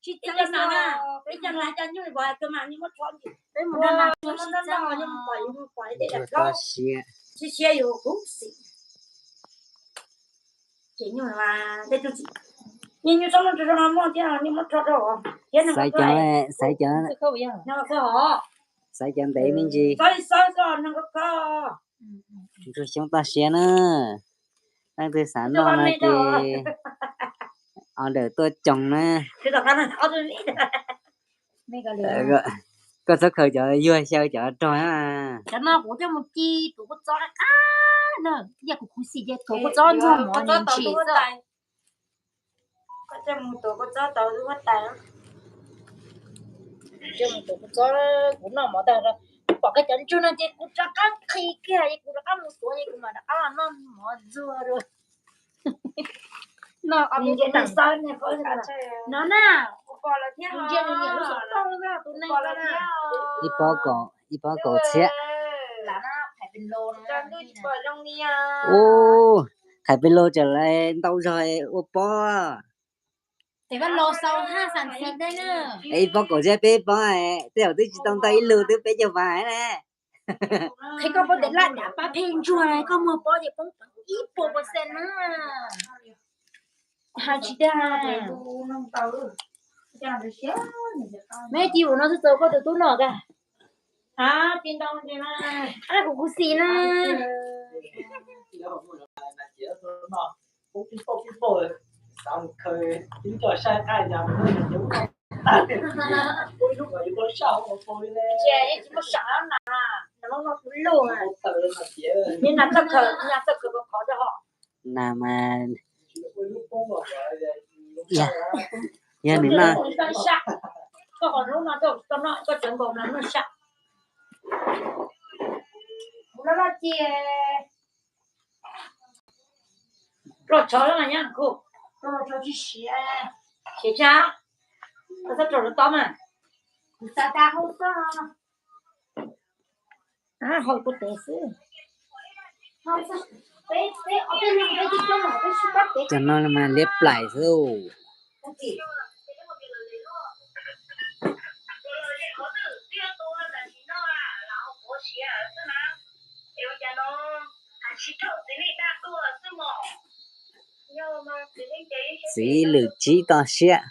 Ib co nas, ib co nas cov nyuj pov kawg mas ni muab rho ntsis. Peb mus nrog nas tsuag sib txawb. Tsuag toj siab. Sib siab yus kub xim. Ces nyuj mas tej tug, nyuj tsob no rau no muaj thiab, ni muab rho rau thiab. Xaiv cov, xaiv cov, xaiv cov ntev me ntsis. Ntsuag Xyoob toj siab na. Leej twg xav noj no ces order tuaj coos na. Koj txhob khaws cov yuag xyaw cov rog na. Cov no kuv coj mus ci tuav kua txob qab qab na, yog kuv khuv xim ces tuav kua txob ntxuag mov ntsim xwb. Koj coj mus tuav kua txob tau huab tais. Coj mus tuav kua txob, kuv noj mov tag, pom koj cov ntsuag no ces kuv rov qab nqhis kiag es kuv rov qab mus tuav es kuv mam rov qab los noj mov ntxuag dua. No, no na, ntsia nws niam lub xov tooj, tus neeg no na. Ib pob kaum, ib pob kaum txhiab. Ub, qhais pes lus tseem lawv ntau zog ua pob. Tes vaj los xaus haj xam xim dej na. Ib pob kaum txhiab peb pob, tej zaum twb tsis tau ntau ib lus twb peb caug vas na. Qhia koj pob tes laj dav pab pheej ntsuag, koj muag pob ces poob ib puas percent na. Hais tsis dag. Me ci ua no xwb txaus koj tus tub noj kag. Ab, kuv khuv xim na. Cia tsis muaj sam na, nas txawj khaws, nas txawj khaws khov khov rau hos. Nas mas yog nws noj. Koj qhov hnub no koj tau noj koj tseem npaum no noj sab. Kuv no noj cia. Rau tshov los nyab kuv, rau tshov tsis siav, siav tshab, koj txhob rau rau tob mas. Kuv xav tas hau xwb. Hau kuv tes xwb. Cov no mas liab plaim xwb. Txiv lwm tsib toj siab.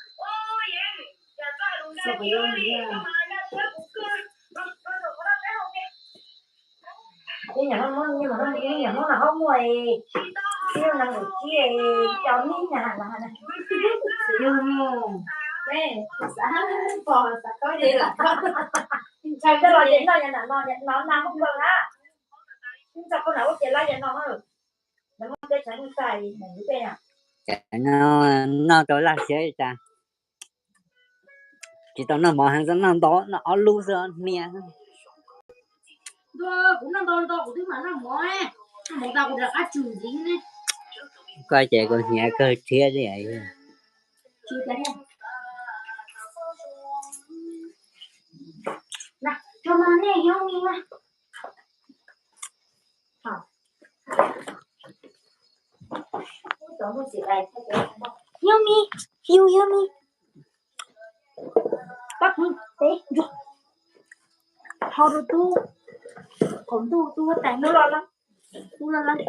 Noj rau laj siab tas. Tsis tau noj mov heev, noj ntau, noj ob lub xwb hnia. Kuv noj ntau ntau kuv twb mam noj mov, noj mov tas kuv rov qab tsum ntxiv ne. Koj ces kuv hniav kawg thiab li. Yummy, you yummy. Pab kuv tes ntsuag. Hau rau tub, qaum ntuj tub huab tais muab loj loj, tub loj loj.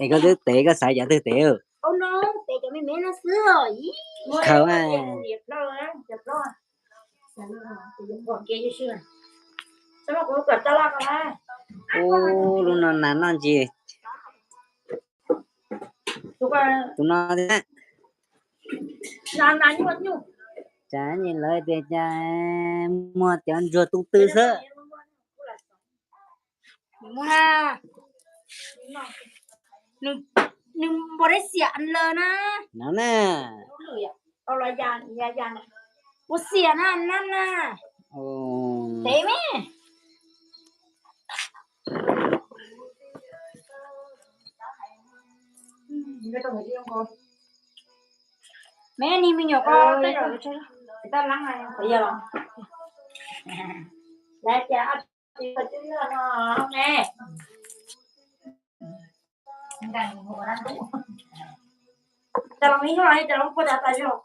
Es koj twb tev, koj xaiv cov twg tev? Tev cov me me no xwb os. Khaws. Ub, lub no nas noj ntsis. Tus no thiab. Cas nyias lawv tias cas muag cov ntsuag tu tw xwb. Nws npau dej xiam lawm na. No na. Ua xiam na, na na. Tev me. Me ni me nyuam ko, Cas los ib hnub no li cas los pua tas tas zog.